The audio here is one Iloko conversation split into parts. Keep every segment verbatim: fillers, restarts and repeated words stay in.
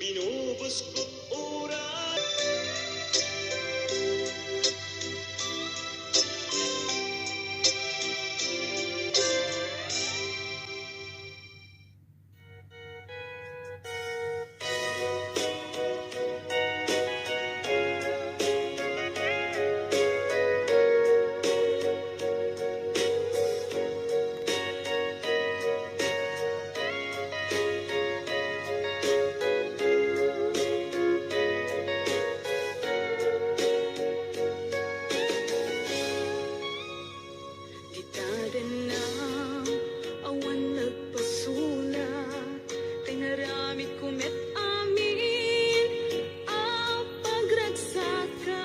Inubos ko't oras. Dita dennam, awan nagpasulak, tinaramidko met amin a pagragsakam.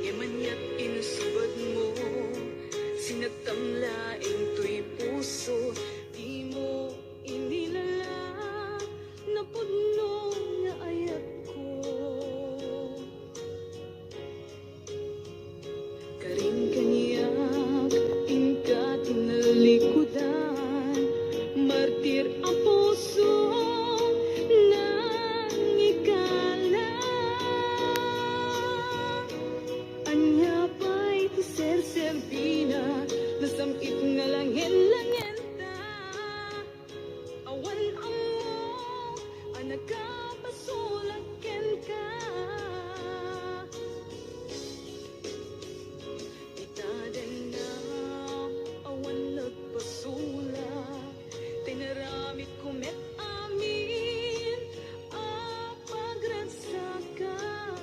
Ngem aniat insubadmo, sinagtam laeng toy puso, dimo inilala, napudno nga ayatko. Karin kaniak, inka tinalikudan, martir a puso, nangikala. Ania pay ti serserbina, nasam-it nga langen-langenta. Awan ammok a nakapasulak kenka. Dita dennam, awan nagpasulak, tinaramidko met amin a pagragsakam.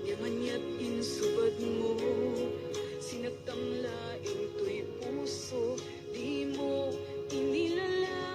Ngem aniat insubadmo, sinagtam laeng toy puso, dimo inilala,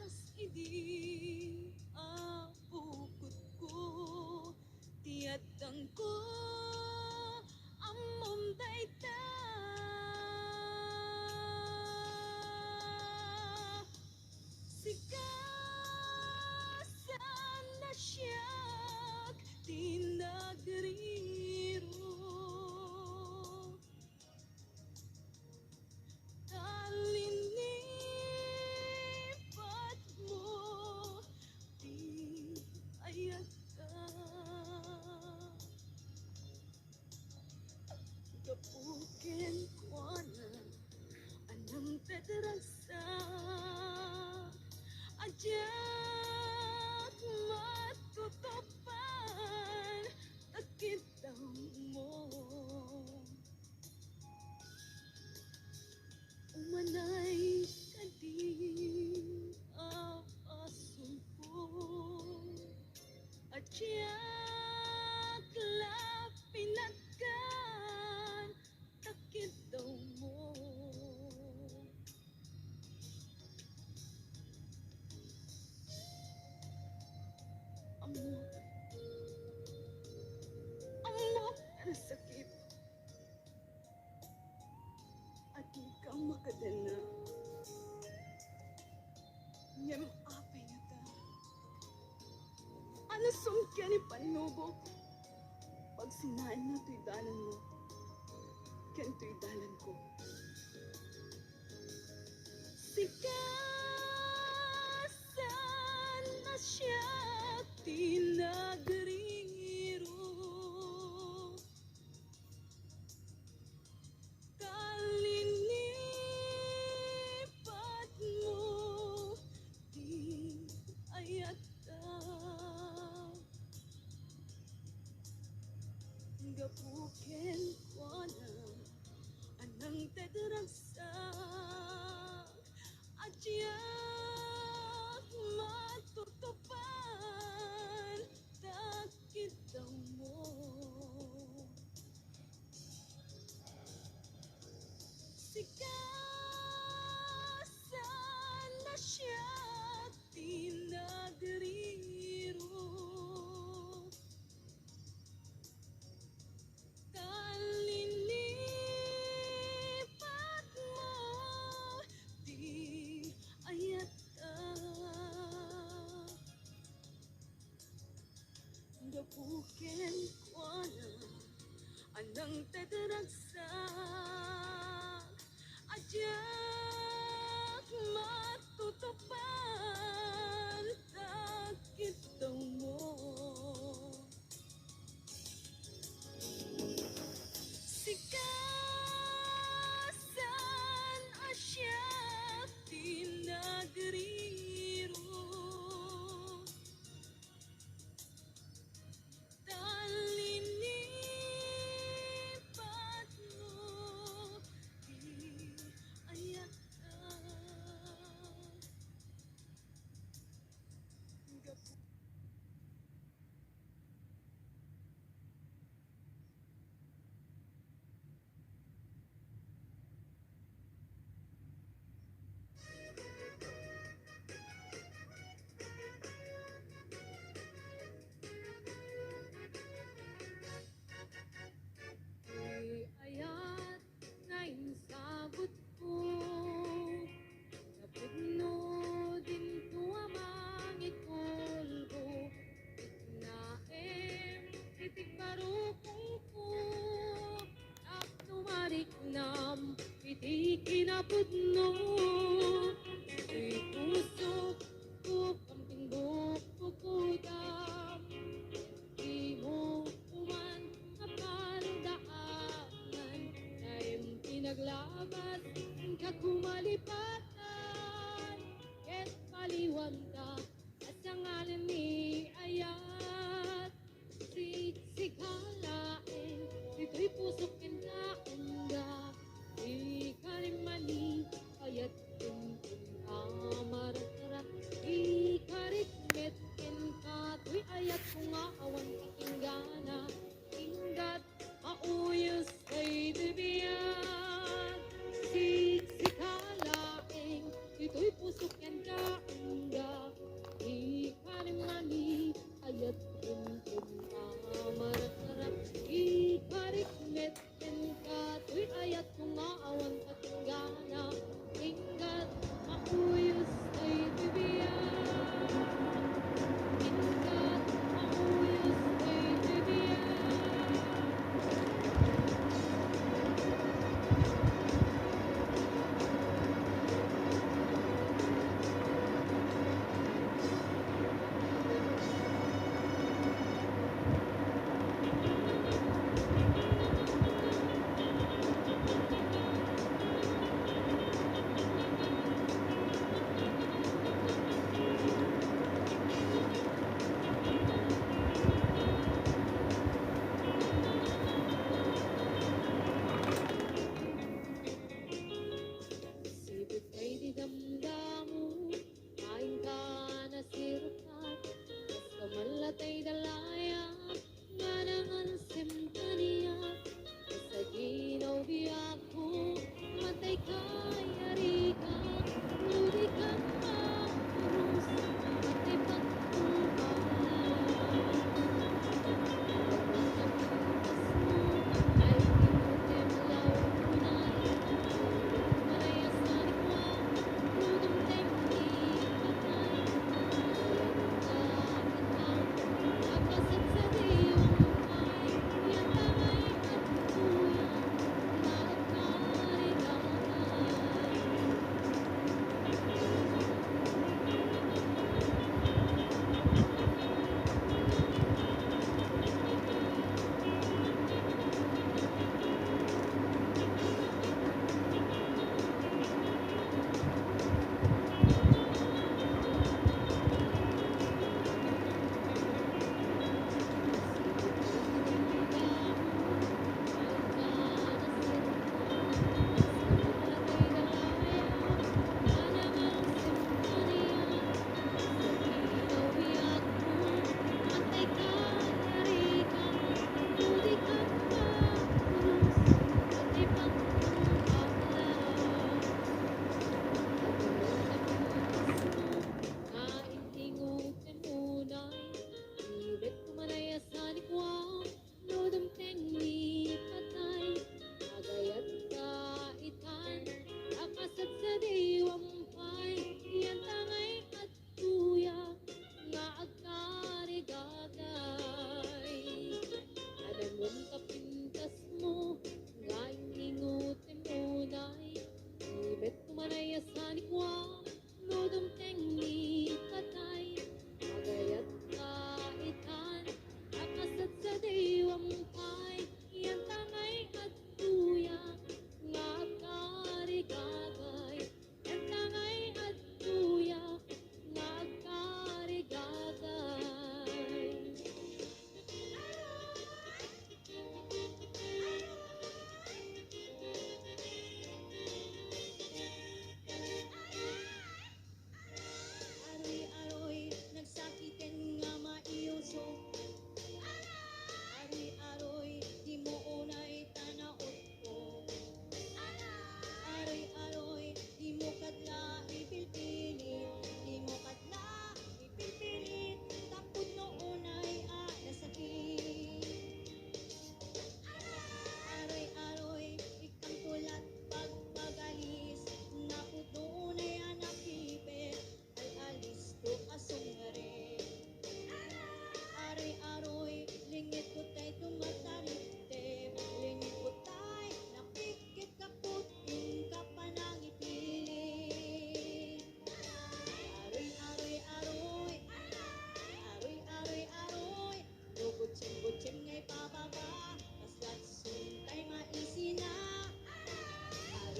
Idi a bukotko, ti addangko, ammom dayta. Sika saan a siak ti nagriruk. Ta linipatmo ti ayatka. Gapu kenkuana a nangted ragsak a diak matutupan ta kiddawmo. Umanay kadi a pasungko a diak la pinagkan ta kiddawmo. Ammok. Ammok a nasakit a dika makadenna. Ngem apay ngata? Ano sumkien ni pannubok? Pagsinaenna toy dalanmo ken toy dalanko. Sika saan a siak ti nagriruk. Ta linipatmo ti ayatta. Gapu kenkuana a nangted ragsak a diak matutupan ta kiddawmo. Sika saan a siak ti nagriruk. Ta linipatmo ti ayatta. Gapu kenkuana a nangted ragsak a diak matutupan ta kiddawmo. Sika saan a siak ti nagriruk. Ta linipatmo ti ayatta. Gapu- Ti ayat nga insagutko, napudno dinto a mangikulbo. Iknaem iti karukongko, tapno mariknam iti kinapudno. Ti pusok, bukam, timbuk, kukodam. Dimo uman nga pardaanan, ta inti naglabas nga kumalipatan, ket paliwanta a sangalinni ayat. Siksika laeng ditoy pusok ken daenga, di karimani ayat ken kenka maragtara, di karikmet kenka toy ayatko nga awan pakinggana. Inggat, mauyos daytoy biag. Siksika laeng ditoy pusok ken daenga.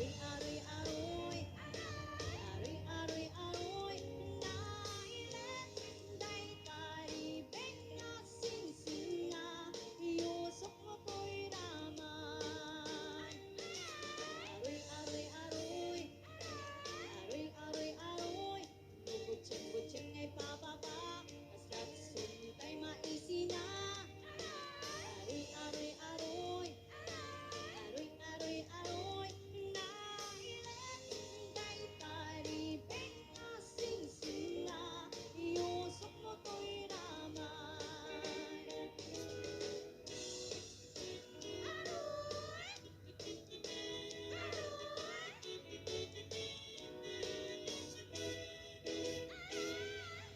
Aroy, aroy, aroy, aroy, aroy, nailet dayta ribeng a singsinga, iyusok mo toy damay. Aroy, aroy, aroy, aroy, aroy, aroy, no gutseng-gutseng nga ipababa, basta suntay maisina. Aroy, aroy, aroy, aroy, aroy, aroy, nailet dayta ribeng a singsinga, iyusok mo toy damay. Aroy! Aroy!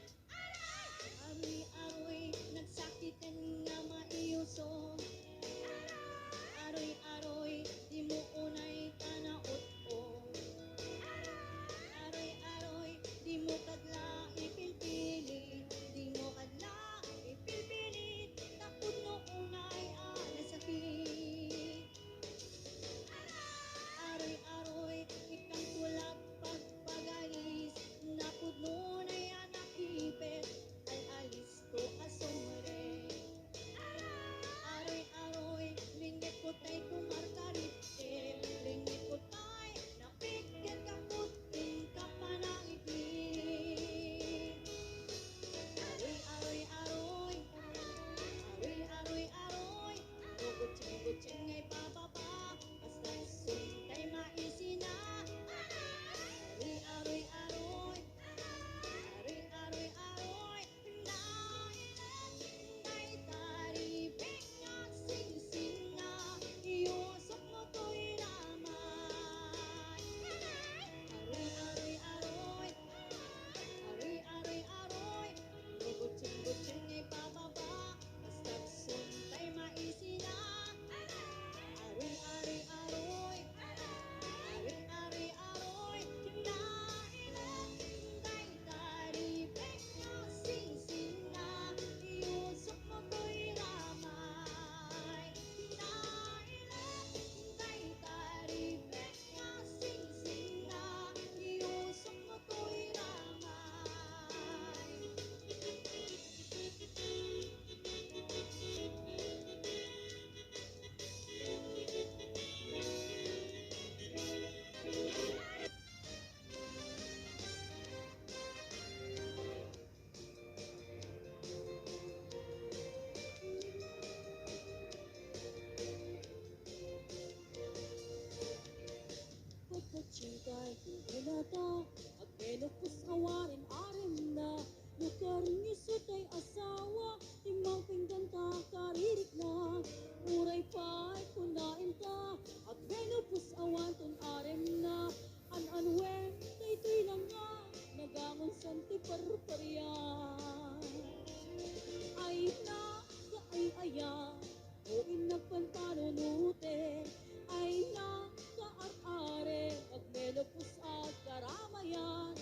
Aroy, aroy, nagsakiten nga maiyusok. Aroy, aroy, dimo unay ta naut-ot. Aroy, aroy, dimo kadla ipilpilit, dimo kadla ipilpilit, tapno unay a nasakit. Aroy, aroy, ikkanto la pagpagalis, napudno nay a nakipet, al-alisto a sumre. Aroy, aroy, lingipot tay kumarkariptip, lingipot tay napikit ka put inka panangiti. Aroy, aroy, aroy, aroy, aroy, aroy, no gutseng-gutseng nga ipababa, basta suntay maisina. Aroy, aroy, aroy, aroy, aroy, aroy, nailet dayta ribeng a singsinga, iyusok mo toy damay. Aroy, aroy, aroy, aroy, aroy, aroy, no gutseng-gutseng nga ipababa, basta suntay maisina. Aroy, aroy, aroy, aroy, aroy, aroy, nailet dayta ribeng a singsinga, iyusok mo toy damay. Nailet dayta ribeng a singsinga, iyusok mo toy damay. Pagkatsingkay ti ulata, agmenopause awanen aremna. Lugar ni Sutay asawa, ti mapenggan ta karirikna. Uray pay kunaen ta, agmenopause awanton aremna. An-anuen, daytoy la nga, nagangonsan ti parparian. Ay na, kaay-aya, o innak panpanunuten, ay na, kaar-arem, agmenopause agkaramayan,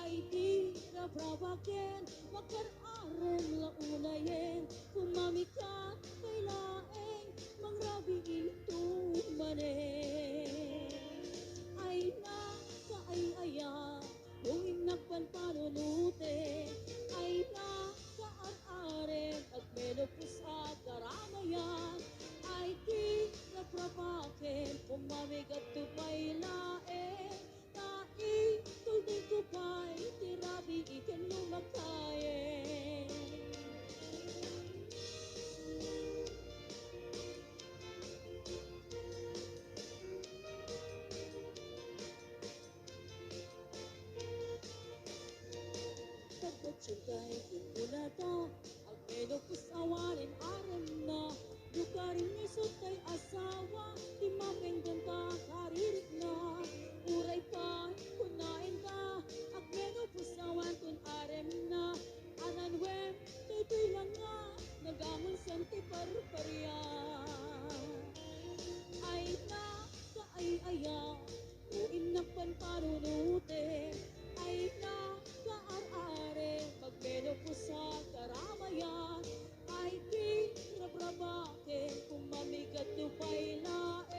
ay ti rabrabaken, makar-arem la unayen, kumamikat pay laeng, mangrabii to manen. Ay na, kaay-aya, o innak panpanunuten, ay na, kaar-arem, agmenopause agkaramayan, ay ti rabrabaken, kumamikat to pay laeng, ta itulden to pay ti rabii ken lumakayen. Pagkatsingkay ti ulata, agmenopause awanen aremna. Lugar ni Sutay asawa, ti mapenggan ta karirikna. Uray pay kunaen ta, agmenopause awanton aremna. An-anuen, daytoy la nga, nagangonsan ti parparian. Ay na, kaay-aya, o innak panpanunuten, ay na, kaar-arem, agmenopause agkaramayan, ay ti rabrabaken, kumamikat to pay laeng,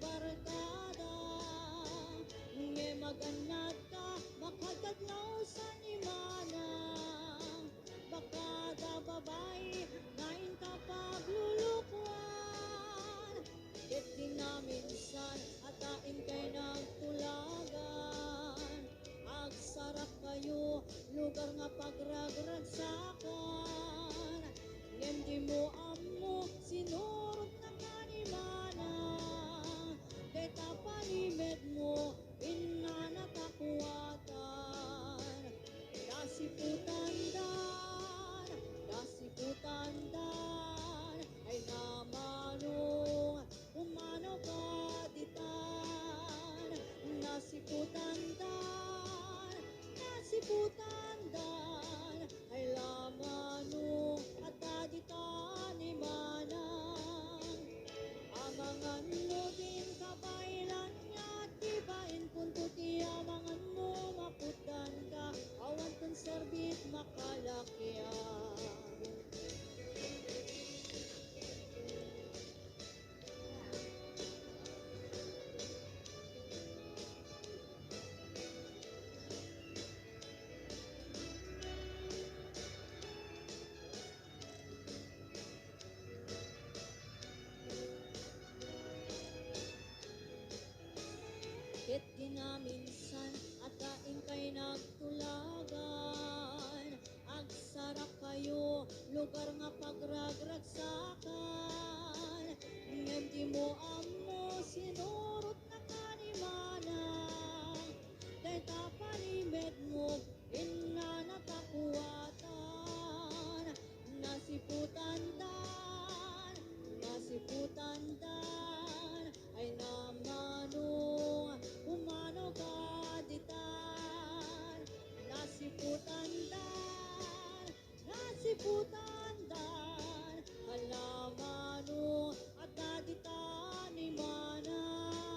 barkada. Ngem agannatka, makadkadlawsan ni Manang. Barkada babai nga inka paglulukoan. Ket di naminsan a ta inkay nagtulagan. Agsarakayo, lugar nga pagragragsakan. Ngem dimo ammo, sinurotnaka ni Manang. Dayta panimedmo, innanata kuatan. Nasiputandan, nasiputandan, ay namanong, umano ka ditan. Nasiputandan, nasiputandan, ay lamano, adda ditan ni Manang. Amangan no din kabaelan nga di bain kunto ti amangan mo, mapuddanka, awan konserbit makalakian. Ket di naminsan a ta inkay nagtulagan. Agsarakayo, lugar nga pagragragsakan. Ngem dimo ammo, sinurotnaka ni Manang. Dayta panimedmo, innanata kuatan. Nasiputandan, nasiputandan, ay namanong, umano ka ditan. Nasiputandan, nasiputandan, ay lamano, adda ditan ni Manang.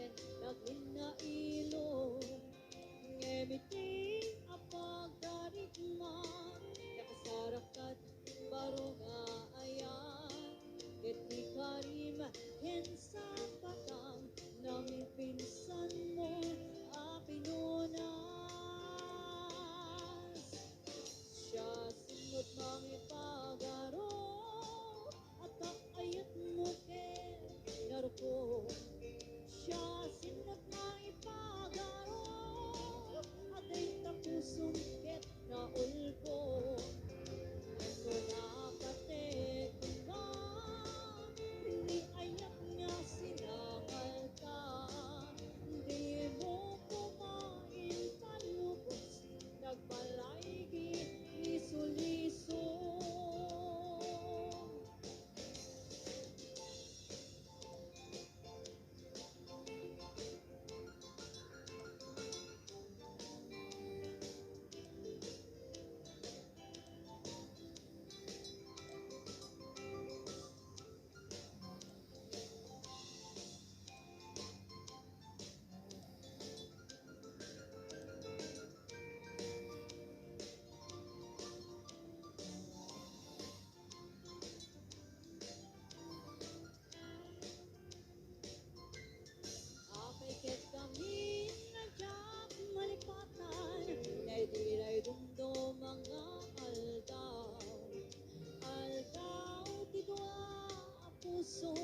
Naglinnailo, ngem iti a pagdarikma, nakasarakat baro nga ayat, ket ni Karim ken Sapatang, naminpinsanmo a pinunas. Siasino't mangipagaro, a kaayatmo ken narko. Siasino't mangipagaro, a dayta pusom ket naulbod. Wenno napatekma, ni ayat nga sinangalta, dimo koma impalubos, nagbalay ket isulisog. Apay ket kami nga diak malipatan, daytoy laydumdum nga aldaw. Aldaw ti dua a puso,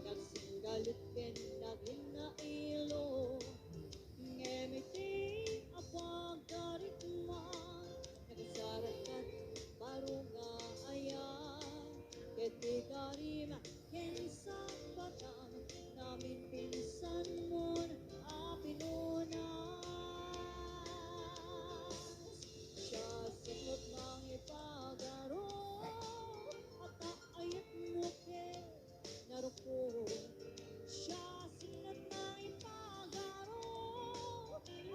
nagsinggalit ken naglinnailo. Ngem iti a pagdarikma, nakasarakat baro nga ayat, ket ni Karim ken Sapatang, naminpinsanmon a pinunas. Siasino't mangipagaro, a kaayatmo ket narko. Siasino't mangipagaro,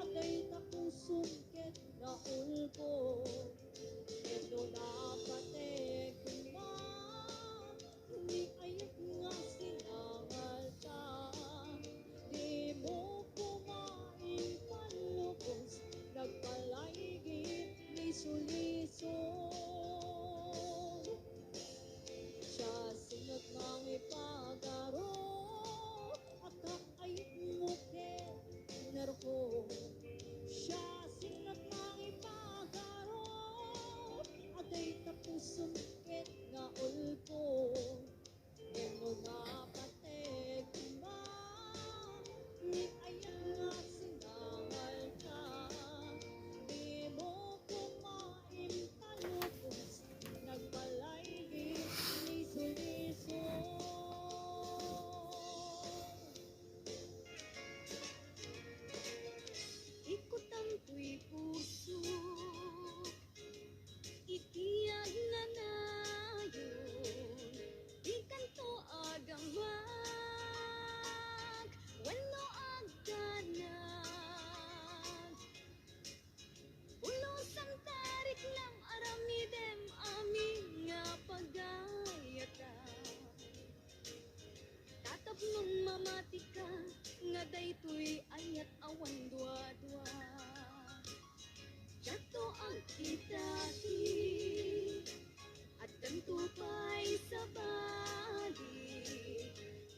a dayta pusom ket naulbod. Wenno napatekma, ni ayat nga sinangalta, dimo koma impalubos, nagbalay ket isulisog. Siasino't mangipagaro, a kaayatmo ket narko. Siasino't mangipagaro, a dayta pusom ket naulbod. Wenno napatekma, ni ayat nga sinangalta, dimo koma impalubos, nagbalay ket isulisog. Ikutang toy puso iti agnanayon, dikanto agambag wenno agdanag. Pulos, sangtarik, aramidem amin nga pagayatam. Tatapnon mamatika nga daytoy ayat awan duadua. Diakto agkitati, addanto pay sabali.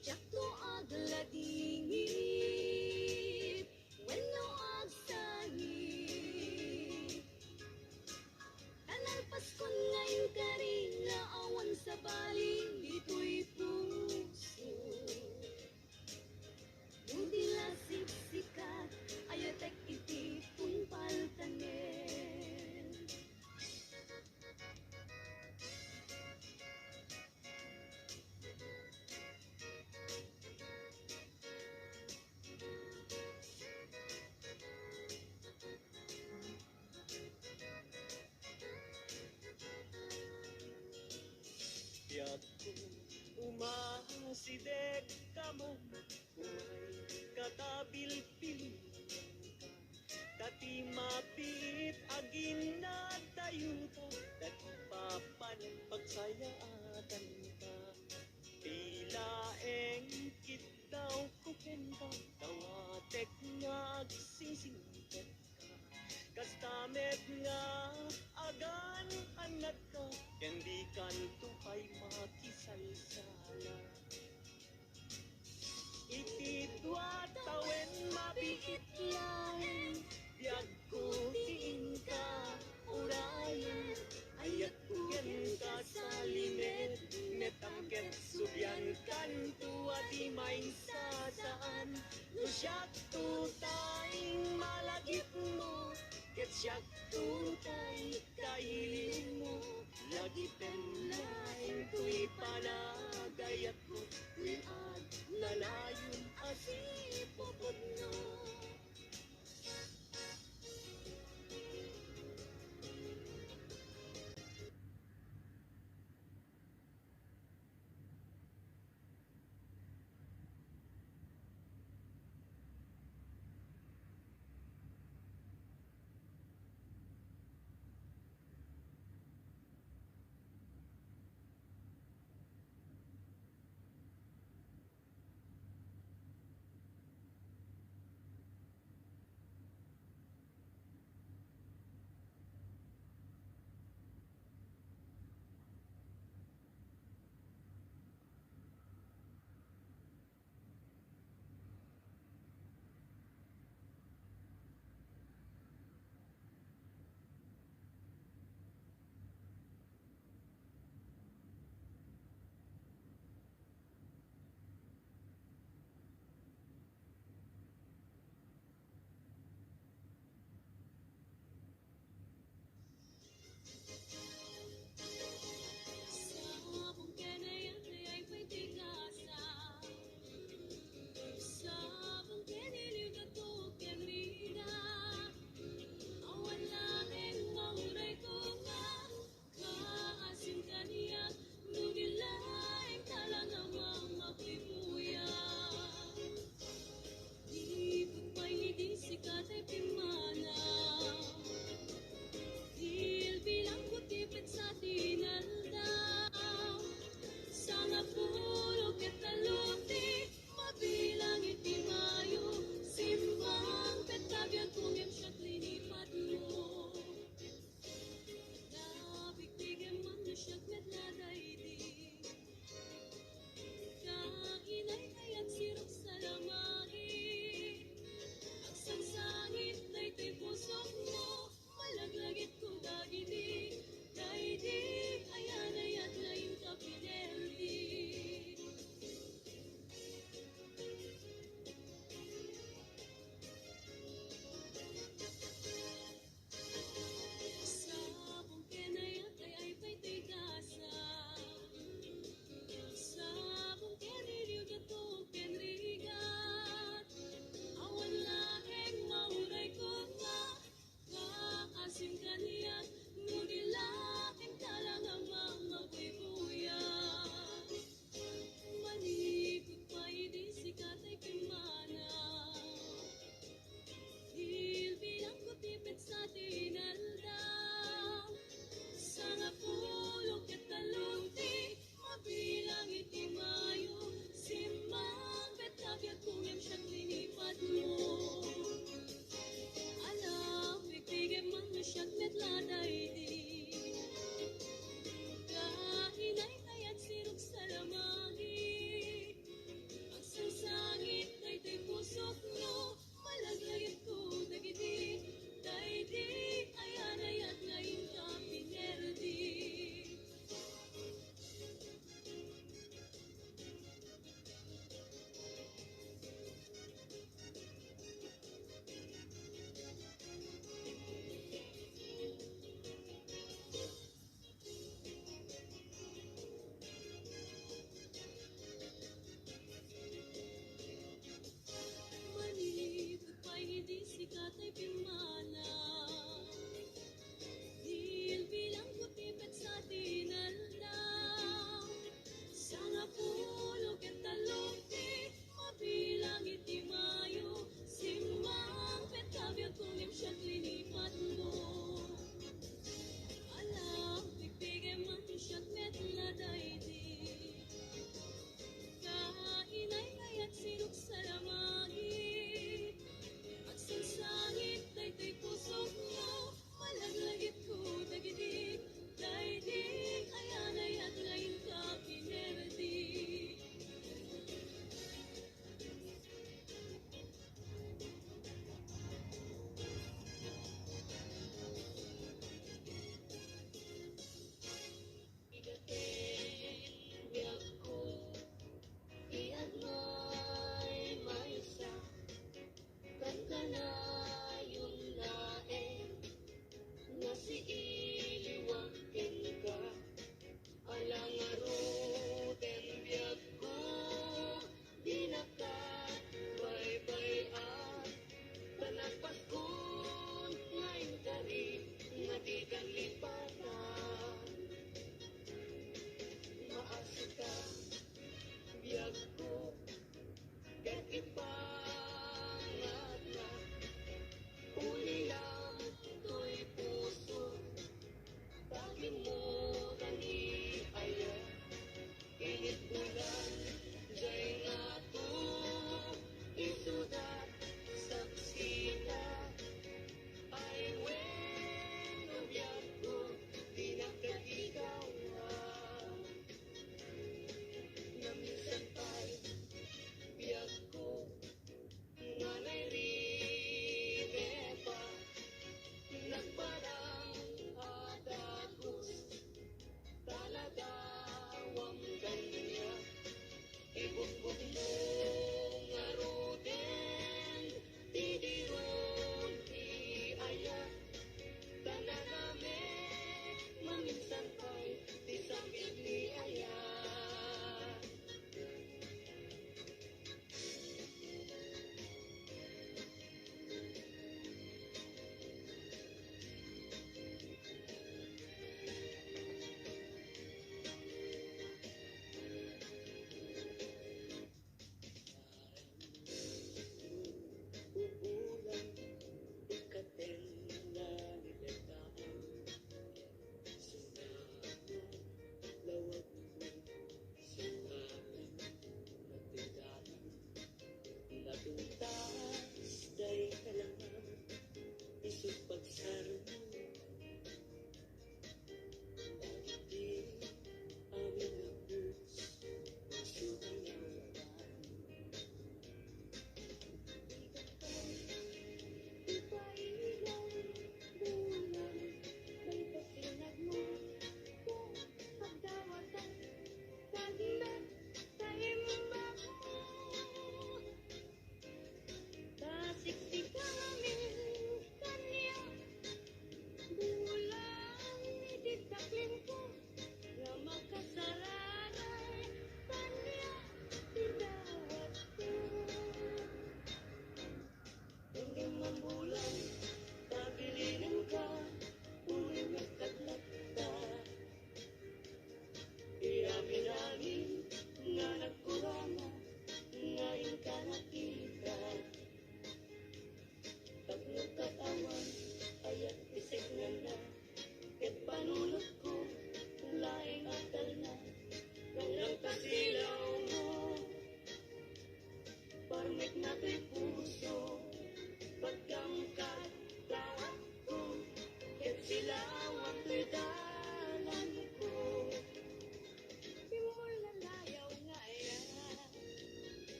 Diakto agladingit wenno agsangit. Ta nalpaskon nga inkari nga awan sabali ditoy puso. No di la siksika, ayatek iti tungpal tanem. Diakto umasideg kamo, uray katabilbilinka. Ta ti mabiit a ginadayuta, dagiti papan pagsayaatanta. Ti laeng kiddawko kenka, daw